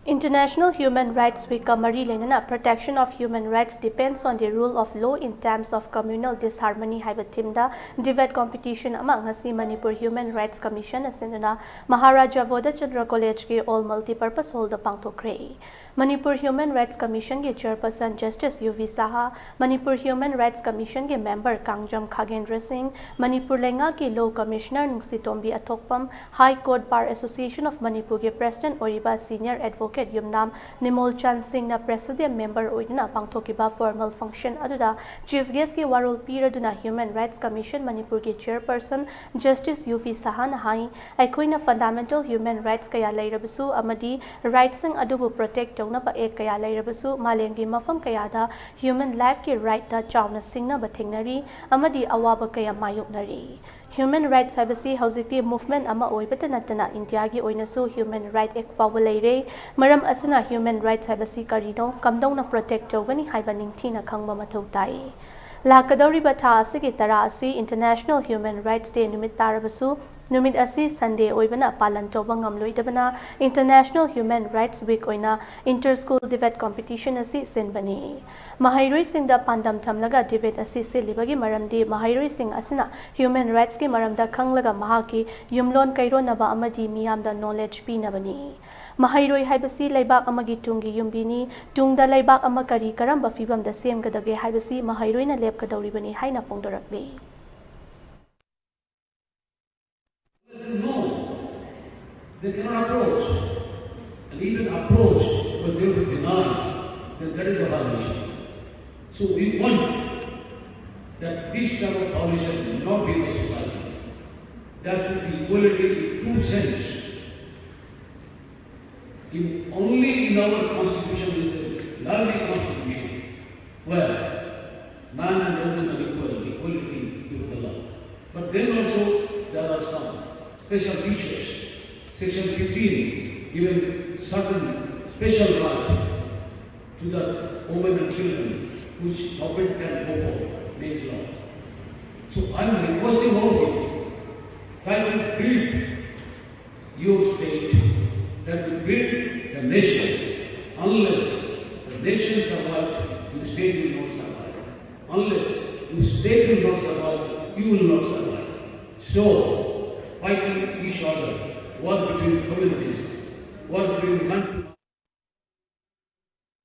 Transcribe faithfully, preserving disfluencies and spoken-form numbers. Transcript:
International Human Rights Week ꯀ ꯃꯔꯤ ꯂꯩꯅꯅ Protection of Human Rights Depends on the Rule of Law in Times of Communal Disharmony ꯍꯥꯏꯕ theme ꯗ debate competition ꯑꯃ ꯉꯁꯤ Manipur Human Rights Commission ꯅ ꯁꯤꯟꯗꯨꯅ Maharaja ꯕꯣꯙꯆꯟꯗ꯭ꯔ College ꯀꯤ All Multipurpose Hall ꯗ ꯄꯥꯡꯊꯣꯛꯈ꯭ꯔꯦ꯫ Manipur Human Rights Commission ꯒꯤ Chairperson Justice ꯌꯨ ꯚꯤ ꯁꯍꯥ, Manipur Human Rights Commission ꯒꯤ member Kangjam ꯈꯥꯒꯦꯟꯗ꯭ꯔ ꯁꯤꯡ, ꯃꯅꯤꯄꯨꯔ ꯂꯩꯉꯥꯛꯀꯤ Law Commissioner ꯅꯨꯡꯁꯤꯇꯣꯝꯕꯤ ꯑꯊꯣꯛꯄꯝ, High Court Bar Association of ꯃꯅꯤꯄꯨꯔꯒꯤ President ꯑꯣꯏꯔꯤꯕ Senior Advocate ꯌꯨꯝꯅꯥꯝ ꯅꯤꯃꯣꯜꯆꯥꯟ ꯁꯤꯡꯅ Presidium Member ꯑꯣꯏꯗꯨꯅ ꯄꯥꯡꯊꯣꯛꯈꯤꯕ formal function ꯑꯗꯨꯗ Chief Guest ꯀꯤ ꯋꯥꯔꯣꯜ ꯄꯤꯔꯗꯨꯅ Human Rights Commission ꯃꯅꯤꯄꯨꯔꯒꯤ Chairperson Justice ꯌꯨ ꯚꯤ ꯁꯍꯥꯅ ꯍꯥꯏ, ꯑꯩꯈꯣꯏꯅ fundamental human rights ꯀꯌꯥ ꯂꯩꯔꯕꯁꯨ ꯑꯃꯗꯤ rights ꯁꯤꯡ ꯑꯗꯨꯕꯨ protect ꯇꯧꯅꯕ act ꯀꯌꯥ ꯂꯩꯔꯕꯁꯨ ꯃꯥꯂꯦꯝꯒꯤ ꯃꯐꯝ ꯀꯌꯥꯗ human life ꯀꯤ right ꯇ ꯆꯥꯎꯅ ꯁꯤꯡꯅꯕ ꯊꯦꯡꯅꯔꯤ ꯑꯃꯗꯤ ꯑꯋꯥꯕ ꯀꯌꯥ ꯃꯥꯌꯣꯛꯅꯔꯤ꯫ Human rights ꯍꯥꯏꯕꯁꯤ ꯍꯧꯖꯤꯛꯇꯤ movement ꯑꯃ ꯑꯣꯏꯕꯇ ꯅꯠꯇꯅ ꯏꯟꯗꯤꯌꯥꯒꯤ ꯑꯣꯏꯅꯁꯨ Human Right Act ꯐꯥꯎꯕ ꯂꯩꯔꯦ꯫ ꯃꯔꯝ ꯑꯁꯤꯅ human rights ꯍꯥꯏꯕꯁꯤ ꯀꯔꯤꯅꯣ, ꯀꯝꯗꯧꯅ protect ꯇꯧꯒꯅꯤ ꯍꯥꯏꯕ ꯅꯤꯡꯊꯤꯅ ꯈꯪꯕ ꯃꯊꯧ ꯇꯥꯏ꯫ ꯂꯥꯛꯀꯗꯧꯔꯤꯕ ꯊꯥ ꯑꯁꯤꯒꯤ ꯇꯔꯥ ꯑꯁꯤ International Human Rights Day ꯅꯨꯃꯤꯠ ꯇꯥꯔꯕꯁꯨ, ꯅꯨꯃꯤꯠ ꯑꯁꯤ Sunday ꯑꯣꯏꯕꯅ ꯄꯥꯂꯟ ꯇꯧꯕ ꯉꯝꯂꯣꯏꯗꯕꯅ International Human Rights Week ꯑꯣꯏꯅ inter school debate competition ꯑꯁꯤ ꯁꯤꯟꯕꯅꯤ꯫ ꯃꯍꯩꯔꯣꯏꯁꯤꯡꯗ ꯄꯥꯟꯗꯝ ꯊꯝꯂꯒ debate ꯑꯁꯤ ꯁꯤꯜꯂꯤꯕꯒꯤ ꯃꯔꯝꯗꯤ ꯃꯍꯩꯔꯣꯏꯁꯤꯡ ꯑꯁꯤꯅ human rights ꯀꯤ ꯃꯔꯝꯗ ꯈꯪꯂꯒ ꯃꯍꯥꯛꯀꯤ ꯌꯨꯝꯂꯣꯟ ꯀꯩꯔꯣꯟꯅꯕ ꯑꯃꯗꯤ ꯃꯤꯌꯥꯝꯗ knowledge ꯄꯤꯅꯕꯅꯤ꯫ ꯃꯍꯩꯔꯣꯏ ꯍꯥꯏꯕꯁꯤ ꯂꯩꯕꯥꯛ ꯑꯃꯒꯤ ꯇꯨꯡꯒꯤ ꯌꯨꯝꯕꯤꯅꯤ꯫ ꯇꯨꯡꯗ ꯂꯩꯕꯥꯛ ꯑꯃ ꯀꯔꯤ ꯀꯔꯝꯕ ꯐꯤꯕꯝꯗ ꯁꯦꯝꯒꯗꯒꯦ ꯍꯥꯏꯕꯁꯤ ꯃꯍꯩꯔꯣꯏꯅ ꯂꯦꯞꯀꯗꯧꯔꯤꯕꯅꯤ ꯍꯥꯏꯅ ꯐꯣꯡꯗꯣꯔꯛꯂꯤ꯫ No, they cannot approach. And even approach, but they will deny that there is a violation. So we want that this type of violation will not be in the society. There should be equality in true sense. If only in our constitution is a lovely constitution where man and woman are equal, equality before the law. But then also there are some special features. Section fifteen given certain special right to the women and children which government can go for, made law. So I'm requesting all of you, try to build your state, try to build A nation, unless the nation survives, your state will not survive. Unless your state will not survive, you will not survive. So, fighting each other, war between communities, war between Manipur.